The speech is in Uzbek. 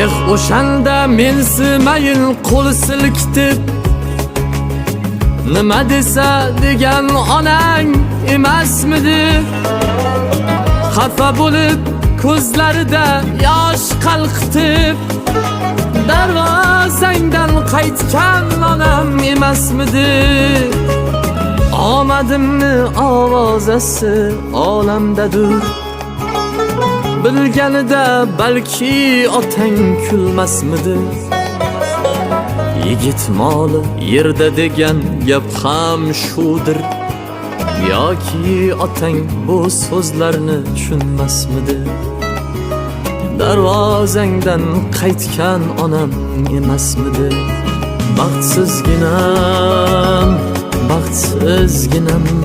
Eh, o'shanda mensimayin qo'l silkitib, nima desa degan onang emasmidi? Xafa bo'lib, ko'zlarida yosh qalqitib, darvozangdan qaytgan onam emasmidi? Omadimni ovozasi olamdadur. Bilganida balki otang kulmasmidi? Yigit moli yerda degan gap ham shudir. Yoki otang bu so'zlarni tushunmasmidi? Darvozangdan qaytgan onam emasmidi? Baxtsizginam, baxtsizginam.